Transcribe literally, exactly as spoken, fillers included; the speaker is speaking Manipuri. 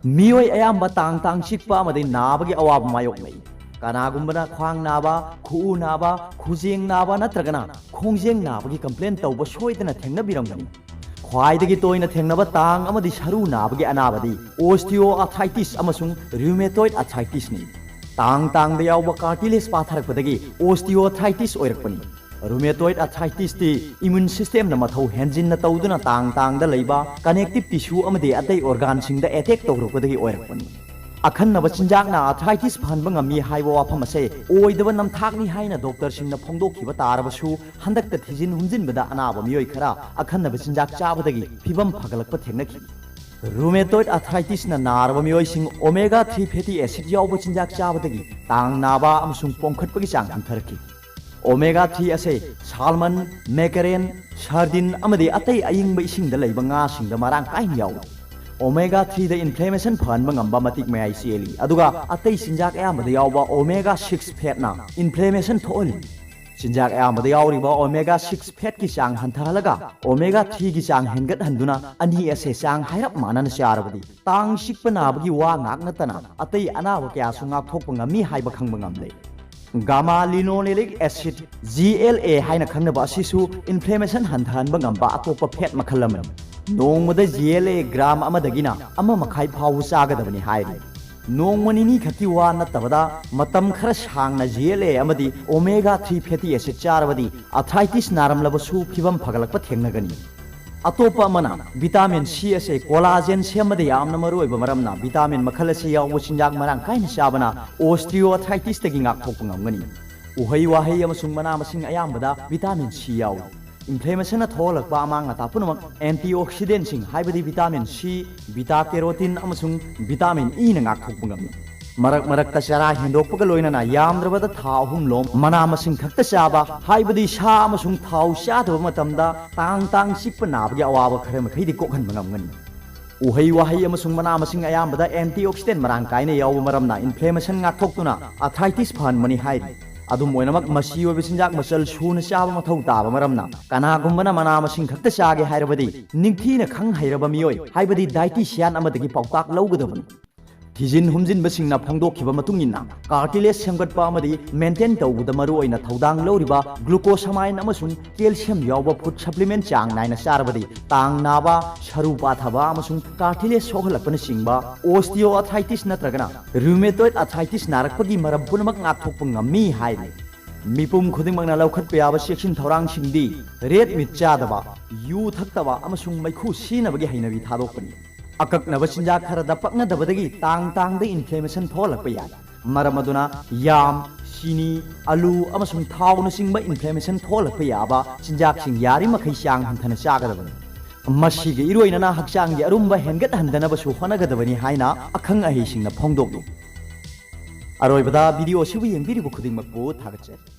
ꯃꯤꯑꯣꯏ ꯑꯌꯥꯝꯕ ꯇꯥꯡ ꯇꯥꯡ ꯆꯤꯛꯄ ꯑꯃꯗꯤ ꯅꯥꯕꯒꯤ ꯑꯋꯥꯕ ꯃꯥꯌꯣꯛꯅꯩ꯫ ꯀꯅꯥꯒꯨꯝꯕꯅ ꯈ꯭ꯋꯥꯡ ꯅꯥꯕ, ꯈꯨꯎ ꯅꯥꯕ ꯅꯠꯇ꯭ꯔꯒꯅ ꯈꯣꯡꯖꯦꯡ ꯅꯥꯕꯒꯤ ꯀꯝꯄ꯭ꯂꯦꯟ ꯇꯧꯕ ꯁꯣꯏꯗꯅ ꯊꯦꯡꯅꯕꯤꯔꯝꯒꯅꯤ꯫ ꯈ꯭ꯋꯥꯏꯗꯒꯤ ꯇꯣꯏꯅ ꯊꯦꯡꯅꯕ ꯇꯥꯡ ꯑꯃꯗꯤ ꯁꯔꯨ ꯅꯥꯕꯒꯤ ꯑꯅꯥꯕꯗꯤ osteoarthritis ꯑꯃꯁꯨꯡ rheumatoid arthritisꯅꯤ꯫ ꯇꯥꯡ ꯇꯥꯡꯗ ꯌꯥꯎꯕ cartilage ꯄꯥꯊꯔꯛꯄꯗꯒꯤ osteoarthritis ꯑꯣꯏꯔꯛꯄꯅꯤ꯫ Rheumatoid arthritisꯇꯤ immune systemꯅ ꯃꯊꯧ ꯍꯦꯟꯖꯤꯟꯅ ꯇꯧꯗꯨꯅ ꯇꯥꯡ ꯇꯥꯡꯗ ꯂꯩꯕ connective tissue ꯑꯃꯗꯤ ꯑꯇꯩ organꯁꯤꯡꯗ attack ꯇꯧꯔꯛꯄꯗꯒꯤ ꯑꯣꯏꯔꯛꯄꯅꯤ꯫ ꯑꯈꯟꯅꯕ ꯆꯤꯟꯖꯥꯛꯅ arthritis ꯐꯍꯟꯕ ꯉꯝꯃꯤ ꯍꯥꯏꯕ ꯋꯥꯐꯝ ꯑꯁꯦ ꯑꯣꯏꯗꯕ ꯅꯝꯊꯥꯛꯅꯤ ꯍꯥꯏꯅ doctorꯁꯤꯡꯅ ꯐꯣꯡꯗꯣꯛꯈꯤꯕ ꯇꯥꯔꯕꯁꯨ, ꯍꯟꯗꯛꯇ ꯊꯤꯖꯤꯟ ꯍꯨꯝꯖꯤꯟꯕꯗ ꯑꯅꯥꯕ ꯃꯤꯑꯣꯏ ꯈꯔ ꯑꯈꯟꯅꯕ ꯆꯤꯟꯖꯥꯛ ꯆꯥꯕꯗꯒꯤ ꯐꯤꯚꯝ ꯐꯒꯠꯂꯛꯄ ꯊꯦꯡꯅꯈꯤ꯫ Rheumatoid arthritisꯅ ꯅꯥꯔꯕ ꯃꯤꯑꯣꯏꯁꯤꯡ omega three fatty acid ꯌꯥꯎꯕ ꯆꯤꯟꯖꯥꯛ ꯆꯥꯕꯗꯒꯤ ꯇꯥꯡ ꯅꯥꯕ ꯑꯃꯁꯨꯡ ꯄꯣꯝꯈꯠꯄꯒꯤ ꯆꯥꯡ ꯍꯟꯊꯔꯛꯈꯤ꯫ Omega three ꯑꯁꯤ salmon, mackerel, sardine ꯑꯃꯗꯤ ꯑꯇꯩ ꯑꯏꯪꯕ ꯏꯁꯤꯡꯗ ꯂꯩꯕ ꯉꯥꯁꯤꯡꯗ ꯃꯔꯥꯡ ꯀꯥꯏꯅ ꯌꯥꯎꯏ꯫ Omega threeꯗ inflammation ꯐꯍꯟꯕ ꯉꯝꯕ ꯃꯇꯤꯛ ꯃꯌꯥꯏ ꯆꯦꯜꯂꯤ, ꯑꯗꯨꯒ ꯑꯇꯩ ꯆꯤꯟꯖꯥꯛ ꯑꯌꯥꯝꯕꯗ ꯌꯥꯎꯕ omega six fatꯅ inflammation ꯊꯣꯛꯍꯜꯂꯤ꯫ ꯆꯤꯟꯖꯥꯛ ꯑꯌꯥꯝꯕꯗ ꯌꯥꯎꯔꯤꯕ omega six fatꯀꯤ ꯆꯥꯡ ꯍꯟꯊꯍꯜꯂꯒ omega threeꯒꯤ ꯆꯥꯡ ꯍꯦꯟꯒꯠꯍꯟꯗꯨꯅ ꯑꯅꯤ ꯑꯁꯦ ꯆꯥꯡ ꯍꯥꯏꯔꯞ ꯃꯥꯟꯅꯅ ꯆꯥꯔꯕꯗꯤ ꯇꯥꯡ ꯆꯤꯛꯄ ꯅꯥꯕꯒꯤ ꯋꯥ ꯉꯥꯛ ꯅꯠꯇꯅ ꯑꯇꯩ ꯑꯅꯥꯕ ꯀꯌꯥꯁꯨ ꯉꯥꯛꯊꯣꯛꯄ ꯉꯝꯃꯤ ꯍꯥꯏꯕ ꯈꯪꯕ ꯉꯝꯂꯦ꯫ Gamma linolenic acid, G L A ꯍꯥꯏꯅ ꯈꯪꯅꯕ ꯑꯁꯤꯁꯨ inflammation ꯍꯟꯊꯍꯟꯕ ꯉꯝꯕ ꯑꯇꯣꯞꯄ fat ꯃꯈꯜ ꯑꯃꯅꯤ꯫ ꯅꯣꯡꯃꯗ G L A gram ꯑꯃꯗꯒꯤꯅ ꯑꯃ ꯃꯈꯥꯏ ꯐꯥꯎꯕ ꯆꯥꯒꯗꯕꯅꯤ ꯍꯥꯏꯔꯤ꯫ ꯅꯣꯡꯃ ꯅꯤꯅꯤ ꯈꯛꯀꯤ ꯋꯥ ꯅꯠꯇꯕꯗ ꯃꯇꯝ ꯈꯔ ꯁꯥꯡꯅ G L A ꯑꯃꯗꯤ omega three fatty acid ꯆꯥꯔꯕꯗꯤ arthritis ꯅꯥꯔꯝꯂꯕꯁꯨ ꯐꯤꯚꯝ ꯐꯒꯠꯂꯛꯄ ꯊꯦꯡꯅꯒꯅꯤ꯫ ꯑꯇꯣꯞꯄ ꯑꯃꯅ vitamin C ꯑꯁꯤ collagen ꯁꯦꯝꯕꯗ ꯌꯥꯝꯅ ꯃꯔꯨꯑꯣꯏꯕ ꯃꯔꯝꯅ vitamin ꯃꯈꯜ ꯑꯁꯤ ꯌꯥꯎꯕ ꯆꯤꯟꯖꯥꯛ ꯃꯔꯥꯡ ꯀꯥꯏꯅ ꯆꯥꯕꯅ osteoarthritisꯇꯒꯤ ꯉꯥꯛꯊꯣꯛꯄ ꯉꯝꯒꯅꯤ꯫ ꯎꯍꯩ ꯋꯥꯍꯩ ꯑꯃꯁꯨꯡ ꯃꯅꯥ ꯃꯁꯤꯡ ꯑꯌꯥꯝꯕꯗ vitamin C ꯌꯥꯎꯏ꯫ Inflammationꯅ ꯊꯣꯛꯍꯜꯂꯛꯄ ꯑꯃꯥꯡ ꯑꯇꯥ ꯄꯨꯝꯅꯃꯛ antioxidantꯁꯤꯡ ꯍꯥꯏꯕꯗꯤ vitamin C, beta carotene ꯑꯃꯁꯨꯡ vitamin Eꯅ ꯉꯥꯛꯊꯣꯛꯄ ꯉꯝꯃꯤ꯫ ꯃꯔꯛ ꯃꯔꯛꯇ ꯆꯔꯥ ꯍꯦꯟꯗꯣꯛꯄꯒ ꯂꯣꯏꯅꯅ ꯌꯥꯝꯗ꯭ꯔꯕꯗ ꯊꯥ ꯑꯍꯨꯝ ꯂꯣꯝ ꯃꯅꯥ ꯃꯁꯤꯡ ꯈꯛꯇ ꯆꯥꯕ, ꯍꯥꯏꯕꯗꯤ ꯁꯥ ꯑꯃꯁꯨꯡ ꯊꯥꯎ ꯆꯥꯗꯕ ꯃꯇꯝꯗ ꯇꯥꯡ ꯇꯥꯡ ꯆꯤꯛꯄ ꯅꯥꯕꯒꯤ ꯑꯋꯥꯕ ꯈꯔ ꯃꯈꯩꯗꯤ ꯀꯣꯛꯍꯟꯕ ꯉꯝꯒꯅꯤ꯫ ꯎꯍꯩ ꯋꯥꯍꯩ ꯑꯃꯁꯨꯡ ꯃꯅꯥ ꯃꯁꯤꯡ ꯑꯌꯥꯝꯕꯗ antioxidant ꯃꯔꯥꯡ ꯀꯥꯏꯅ ꯌꯥꯎꯕ ꯃꯔꯝꯅ inflammation ꯉꯥꯛꯊꯣꯛꯇꯨꯅ arthritis ꯐꯍꯟꯕꯅꯤ ꯍꯥꯏꯔꯤ꯫ ꯑꯗꯨꯝ ꯑꯣꯏꯅꯃꯛ, ꯃꯆꯤ ꯑꯣꯏꯕ ꯆꯤꯟꯖꯥꯛ ꯃꯆꯜ ꯁꯨꯅ ꯆꯥꯕ ꯃꯊꯧ ꯇꯥꯕ ꯃꯔꯝꯅ, ꯀꯅꯥꯒꯨꯝꯕꯅ ꯃꯅꯥ ꯃꯁꯤꯡ ꯈꯛꯇ ꯆꯥꯒꯦ ꯍꯥꯏꯔꯕꯗꯤ, ꯅꯤꯡꯊꯤꯅ ꯈꯪ ꯍꯩꯔꯕ ꯃꯤꯑꯣꯏ, ꯍꯥꯏꯕꯗꯤ dietitian ꯑꯃꯗꯒꯤ ꯄꯥꯎꯇꯥꯛ ꯂꯧꯒꯗꯕꯅꯤ꯫ ꯊꯤꯖꯤꯟ ꯍꯨꯝꯖꯤꯟꯕꯁꯤꯡꯅ ꯐꯣꯡꯗꯣꯛꯈꯤꯕ ꯃꯇꯨꯡ ꯏꯟꯅ, cartilage ꯁꯦꯝꯒꯠꯄ ꯑꯃꯗꯤ maintain ꯇꯧꯕꯗ ꯃꯔꯨꯑꯣꯏꯅ ꯊꯧꯗꯥꯡ ꯂꯧꯔꯤꯕ glucosamine ꯑꯃꯁꯨꯡ calcium ꯌꯥꯎꯕ food supplement ꯆꯥꯡ ꯅꯥꯏꯅ ꯆꯥꯔꯕꯗꯤ, ꯇꯥꯡ ꯅꯥꯕ, ꯁꯔꯨ ꯄꯥꯊꯕ ꯑꯃꯁꯨꯡ cartilage ꯁꯣꯛꯍꯜꯂꯛꯄꯅꯆꯤꯡꯕ osteoarthritis ꯅꯠꯇ꯭ꯔꯒꯅ rheumatoid arthritis ꯅꯥꯔꯛꯄꯒꯤ ꯃꯔꯝ ꯄꯨꯝꯅꯃꯛ ꯉꯥꯛꯊꯣꯛꯄ ꯉꯝꯃꯤ ꯍꯥꯏꯔꯤ꯫ ꯃꯤꯄꯨꯝ ꯈꯨꯗꯤꯡꯃꯛꯅ ꯂꯧꯈꯠꯄ ꯌꯥꯕ ꯆꯦꯛꯁꯤꯟ ꯊꯧꯔꯥꯡꯁꯤꯡꯗꯤ red meat ꯆꯥꯗꯕ, ꯌꯨ ꯊꯛꯇꯕ ꯑꯃꯁꯨꯡ ꯃꯩꯈꯨ ꯁꯤꯖꯤꯟꯅꯕꯒꯤ ꯍꯩꯅꯕꯤ ꯊꯥꯗꯣꯛꯄꯅꯤ꯫ ꯑꯀꯛꯅꯕ ꯆꯤꯟꯖꯥꯛ ꯈꯔꯗ ꯄꯛꯅꯗꯕꯗꯒꯤ ꯇꯥꯡ ꯇꯥꯡꯗ inflammation ꯊꯣꯛꯍꯜꯂꯛꯄ ꯌꯥꯏ꯫ ꯃꯔꯝ ꯑꯗꯨꯅ ꯌꯥꯝ, ꯆꯤꯅꯤ, ꯑꯂꯨ ꯑꯃꯁꯨꯡ ꯊꯥꯎꯅꯆꯤꯡꯕ inflammation ꯊꯣꯛꯍꯜꯂꯛꯄ ꯌꯥꯕ ꯆꯤꯟꯖꯥꯛꯁꯤꯡ ꯌꯥꯔꯤꯃꯈꯩ ꯆꯥꯡ ꯍꯟꯊꯅ ꯆꯥꯒꯗꯕꯅꯤ꯫ ꯃꯁꯤꯒ ꯏꯔꯣꯏꯅꯅ ꯍꯛꯆꯥꯡꯒꯤ ꯑꯔꯨꯝꯕ ꯍꯦꯟꯒꯠꯍꯟꯗꯅꯕꯁꯨ ꯍꯣꯠꯅꯒꯗꯕꯅꯤ ꯍꯥꯏꯅ ꯑꯈꯪ ꯑꯍꯩꯁꯤꯡꯅ ꯐꯣꯡꯗꯣꯛꯂꯤ꯫ ꯑꯔꯣꯏꯕꯗ, video ꯑꯁꯤꯕꯨ ꯌꯦꯡꯕꯤꯔꯤꯕ ꯈꯨꯗꯤꯡꯃꯛꯄꯨ ꯊꯥꯒꯠꯆꯔꯤ꯫